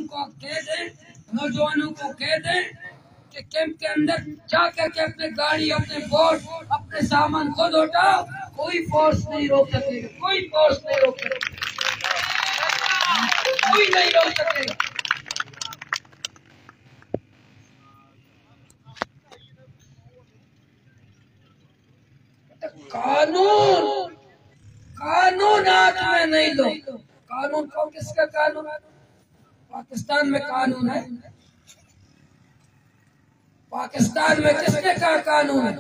کو کہہ دیں، نوجوانوں کو کہہ دیں کہ کیمپ کے اندر جا کر کے اپنے گاڑی، اپنے بوٹ، اپنے سامان خود اٹھاؤ۔ کوئی فورس نہیں روک سکے گا، کوئی فورس نہیں روک سکے گا، کوئی نہیں روک سکے گا۔ قانون، قانون ہاتھ میں نہیں لو۔ قانون کو، کس کا قانون؟ پاکستان میں قانون ہے؟ پاکستان میں کس نے کہا قانون ہے؟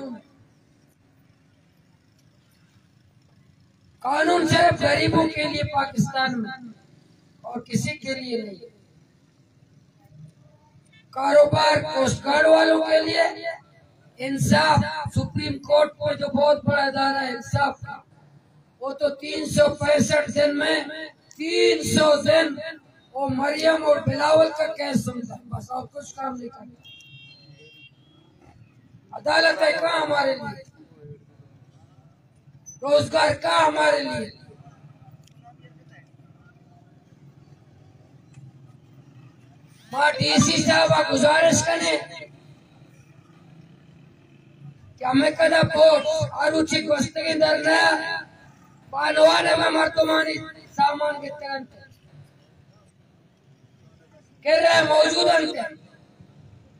قانون صرف غریبوں کے لیے پاکستان میں، اور کسی کے لیے نہیں۔ کاروبار، کوسٹ گارڈ والوں کے لیے انصاف، سپریم کورٹ پر جو بہت بڑا ادارہ ہے انصاف کا، وہ تو تین سو پینسٹھ دن میں، تین سو دن وہ مریم اور بلاول کا کیس سنتا ہے، بس اور کچھ کام نہیں کرتا۔ عدالت ہے کہاں ہمارے لیے؟ روزگار کہاں ہمارے لیے؟ ما ڈی سی صاحب ءَ گزارش کنیں کہ ہمیں کدا پوٹ آروچی گوستگیں دھرنا بانوان ہمیں مردمانی سامان گتگ انت۔ کرا موجود انت۔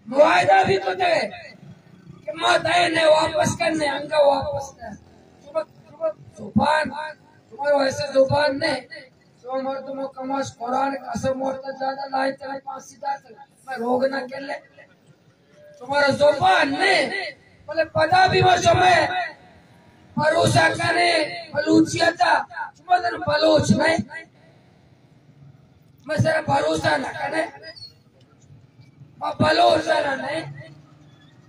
معاہدہ بھی کتگ کہ ما دئیں نہ واپس کنیں، انگا واپس نہ۔ شما، شما زبان، شما ایسے زبان نہ۔ شما مردم کماش قرآن قسم ورتا زیادہ لائے ترے پانسی دات۔ میں روگ نہ کلے۔ شمارا زبان نہ، بلے پدا بھی ما شمئے بھروسہ کنیں بلوچیتا، شما دن بلوچ نہ، مئے سرا بھروسہ نہ کنئے۔ ما بلوچ نہ،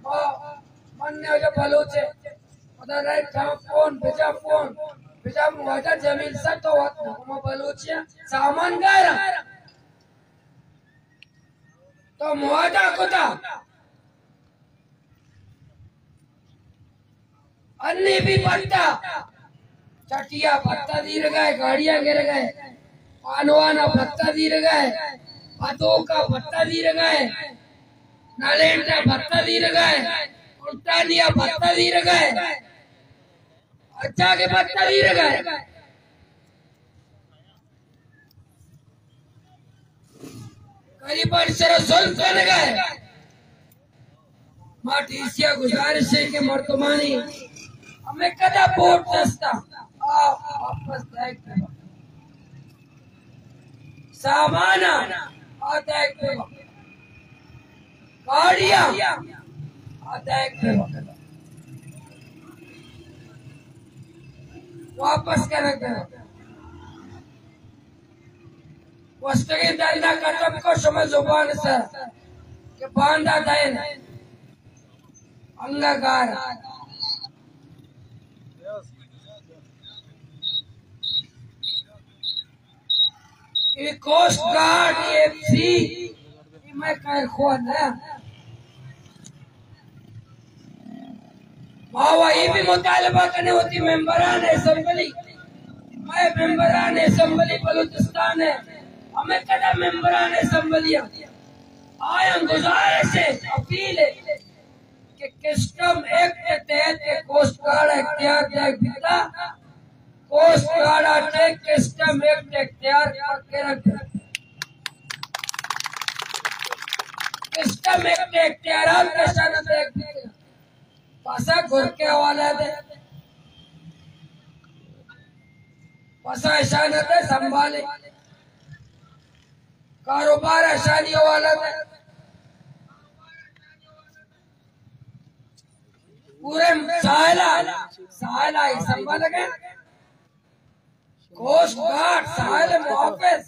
ما من نے وجہ بلوچ ہے۔ خدا رہے جا فون، بجا فون، بجا مواجہ جمیل سا تو وقت ما بلوچ ہے، سامان گارا۔ تو معاہدہ کتا، انی بھی پتا، چٹیا پتا دیر گئے، گاڑیاں گر گئے، پانوانا پتا دیر گئے، پتوکا پتا دیر گئے، نالینٹا پتا دیر گئے، کنٹانیا پتا دیر گئے، اچھا کے پتا دیر گئے۔ غریبانی سرا ظلم کنگ ءَ۔ ما ڈی سی ءَ گزارش ہے کہ مردمانی ہمیں کدا پورٹ دستا آ واپس دائگ بہ بخت۔ سامان آ دائگ بہ بخت۔ گاڑیاں آ دائگ بہ بخت۔ واپس کنگ بہ بخت۔ گوستگیں دھرنا ختم کو شمئے زبان سر کہ باندا دئین انگا گار۔ اے کوسٹ گارڈ، اے ایف سی، اے مئے خیر خواہ نہ۔ ما وا اے بھی مطالبہ کنے وتی ممبران اسمبلی، مئے ممبران اسمبلی بلوچستان ہے، ہمیں کدا ممبران اسمبلی ہیں، آیاں گزارش ہے، اپیل ہے کہ کسٹم ایکٹ تحت کہ کوسٹ گارڈ اختیار دیگ بیتا، کوسٹ گارڈ ءَ چہ کسٹم ایکٹ اختیار پر گرگ۔ کسٹم ایکٹ اختیارات اشان ءَ دیگ بیتا۔ پسا گرکے حوالہ دے، پسا اشان ءَ دے سنبھالے، کاروبار اشانی حوالہ دے۔ پورے ساحل ءَ، ساحل ءَ اے سنبھالگ ءَ۔ کوسٹ گارڈ، ساحل محافظ،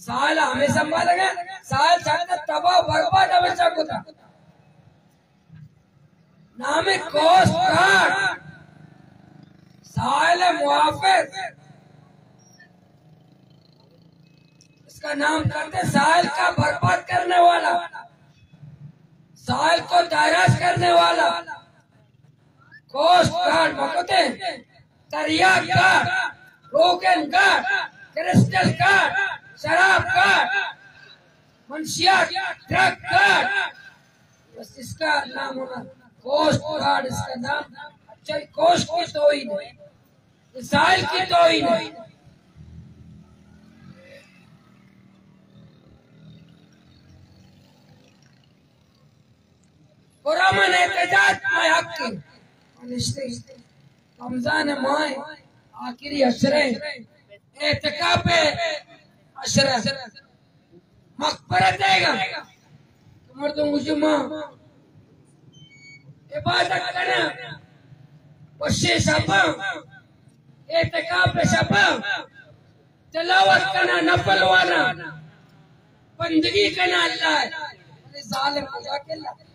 ساحل ہمیں سنبھالگ ءَ۔ ساحل سنگت تباہ و برباد ہمیشہ کتا۔ نام کوسٹ گارڈ، ساحل محافظ، اس کا نام کرتے ساحل کا برباد کرنے والا، ساحل کو تاراج کرنے والا۔ کوسٹ گارڈ مکتے، تریاک گارڈ، روگن گارڈ، کرسٹل گارڈ، شراب گارڈ، منشیات، ڈرگ کارڈ، بس اس کا نام ہونا کوسٹ گارڈ، اس کا نام۔ اچھا، یہ کوسٹ کی توہین ہے، یہ ساحل کی توہین ہے۔ پرامن احتجاج مئے حق ہے۔ رمضان ماہ آخری عشرہ، اعتکاف عشرہ، مغفرت ہے گا۔ مردم گوشی ما عبادت کنا، وشے شپاں، اعتکاف شپاں، تلاوت کنا، نفل وانا، بندگی کنا اللہ ہے۔ ظالم مزاق اللہ۔